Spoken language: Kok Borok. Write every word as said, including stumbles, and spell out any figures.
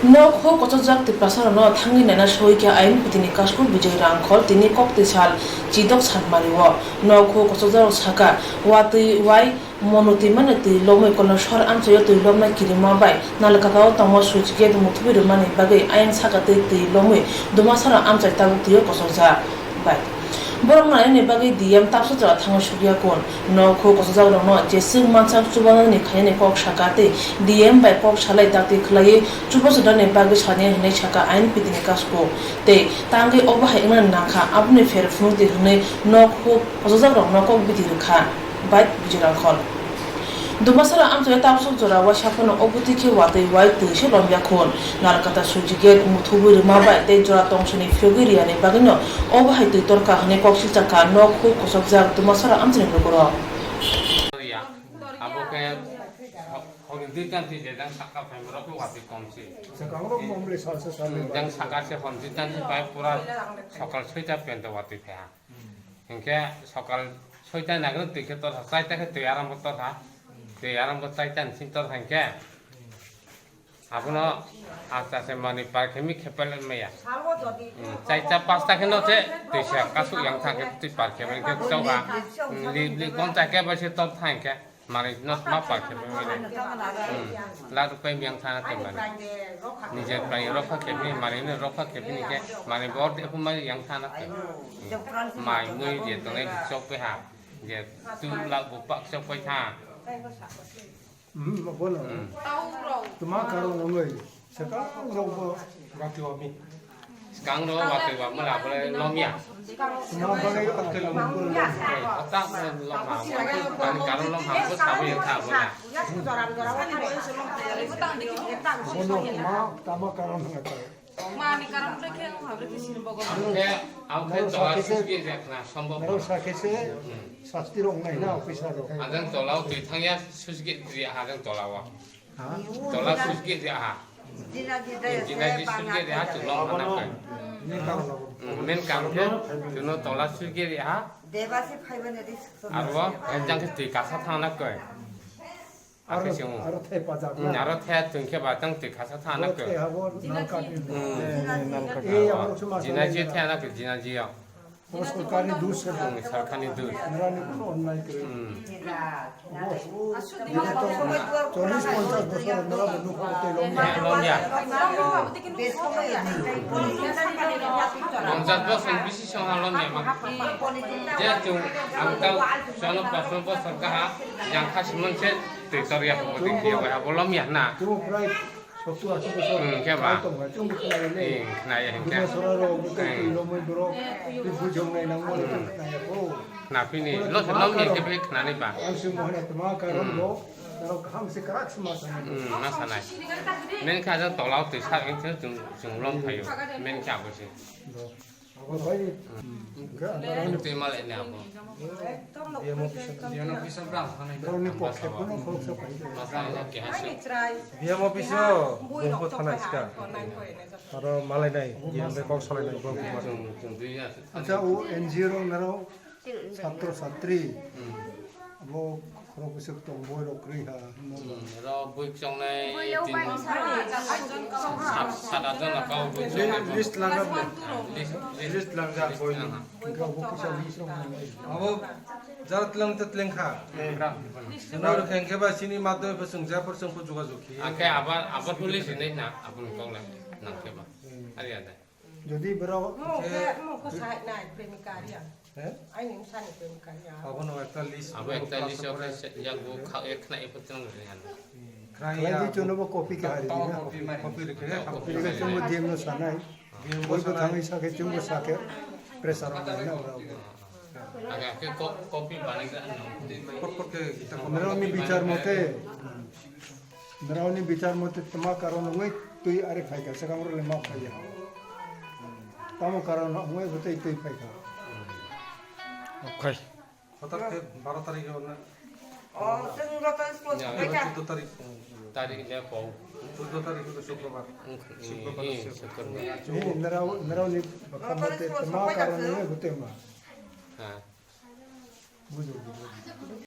Nok huk kochokjak Tiprasarokno thangwi naina soi kha ain pitini Kasku Bijay Rangkhol tini koktwi sal chidok salmario. Nok huk kochokjakrok sakha, watwi wai Monoti mane twi lomwi Koleswar amchaio twi lomnai kirima bai Nalkatao tongma switch gate muthubwi rwmani bagwi ayang saka twi twi lomwi Dumasara amchai tabuk twio kochokjak bai. Borok nainani bagwi D M tapsa jora thangwi sukya kun. Nok huk kochokjakrokno jeswk mansak chubanani khainani kok saka tei D M bai kok salai dakti khwlaiwi chubachu dani bagwi sani hwnwi saka ain pitini Kasku tei tangwi obo hai wngnani nangkha aboni pher phunukdi hwnwi nok huk kochokjakrokno kok biti rwkha. Bai Bijay Rangkhol. Dumasara amchaio tapsok jora waisa phano obo twi khe watwi wai twi se lomya khun. Nalkata switch gate muthubwi rwma bai tei jora tongsoni phiyogwi riyani bagwino obo hai twi torkha hwnwi kok silchakha nok huk kochokjak Dumasara amchaini lukurok. Ya, abo khe hori dui tan twi je jang sakha phaima rok watwi kom se. Jang sakha se hon dui tan twi pai pura sokal soita penta watwi phaiha. Hinkhe sokal soita nagwi twi khe torha, chaita khe twi arambo torha, twi arambo chaita ni simi torha hinkhe abono aste aste manwi par khe mi khe pelai maya. Hmm, chaita pasta khe no se twi se kasu yang thang khe twi par khe hinkhe chokha, hmm, li li gonta khe bai se tor thang khe. Manwi no ma par khe pai mani. Hmm. Lak rok pai miyang thana khe mani. Nije pai rokha khe bini manwi no rokha khe bini khe manwi bo de phu mai yang thana khe. Hmm. Mai mui je tongnai chok pai ha. Je tu lak bo pak chok pai tha. Hmm, bono. Hmm. Tuma karo nongoi. Swkang rok bo watwi wami. Swkang rok watwi wami la bole lomya. Tuma bagwi watwi lomya. Hota lom ha, mani karon lom ha, bo sabo yang tha bo na. Bono ma tama karon hwnga kha. Mani karon bre khe ang ha bre khe sini bogo. Ang khe, ang khe tola sisgi jak na, sombhob. Naro sakhe se sasti rok nai na officer rok. Ajang tola o twi thangya sisgi ya ajang tola o. Tola switch gate ya ha. Jina ji switch gate ya ha, chwng lom hana khe. Main kam khe chwngno tola switch gate ya ha. Aro jang khe twi kasa thangna khe. Akhe chwng. Aro the chwng khe ba jang twi kasa thangna khe. Jina ji thangna khe, jina ji ya. Bo sorkarni dos se. Hmm, sorkarni dos. Nrani kuno onnai kwrwi. Hmm. Bo, bo to chollish ponchash bochor nrao bo nukho tei lomya. Lomya. Ponchash bochor bisi songha lomya ma. Je chwng ang tao chwngno proshno bochor kaha jang kha simon se twi torya bo twi khiya bai abo lomya na. Chwng prai Sottur ashi bosor. Hmm, khe ba? Tong ba, chwng bo khna ya le. Hmm, khna ya, hingkhe. Duma sora rok, bo twi lomwi borok, twi bujong nai nang mani tong khna ya ko. Khna phini, lo se lom ni khe phai khna ni ba. Ang sing bo hana tma karon bo, norok kaham se kwrak se ma sanai. Hmm, ma sanai. Men kha jang tola o twi sa, hingkhe chwng, chwng lom phaio. Men kha bo se. Abo bai. Twi malai ni abo. Borokni pokhe phano khoroksa phai. Masa ya keha se. B M office o bumpo thanai ska. Aro malai nai, B M bai kok salai nai, bo buma. Chwng, chwng twi ya se. Acha, o N G O rok naro satro satri. Hmm. Abo khorok bwswk tong boi rok kwrwi ha. Hmm, ro bui chongnai tin, sat, sat aat jon rok kau bui chongnai. List langja bole. List, list. List langja boi. Aha. Hingke abo kisa list rok nang. Abo jara tlang te tlang kha. Hmm. Naro khe hingke ba sini madhyamik bo chwng jepor chwng pho jogajog khe. Akhe abar, abar police hinwi na, aboni kok le nang khe ba. Hmm. Ari ade. Jodi borok Mo ke, mo ko sai nai premika ria. He? Aini msani premika ria. Abono ekta list. Abo ekta list o khe yak bo kha, ek khna epor tong re ano. Khlai di, chwngno bo copy khe hari di na. Copy rikhe. Copy rikhe chwngbo D M no sanai. Boi bo thangwi sakhe chwngbo sakhe pressure o nai na ora. Aga khe copy banai da ano. Kot kot khe kita. Amrani bichar mote. Borokni bichar mote tma karon wngwi twi ari phaikha, swkang rok le ma phaiya. Tamo karon wngwi bo tei twi phaikha. Okhai. Hotak khe baro tarikh o na. O, chwng roto school sokphaikha. Chuddo tarikh. Tarikh le pau. Chuddo tarikh o Shukrobar. Shukrobar. Ni nrao, nrao ni bwkha mote tma karon wngwi bo twi ma. Ha. Bujo, bujo.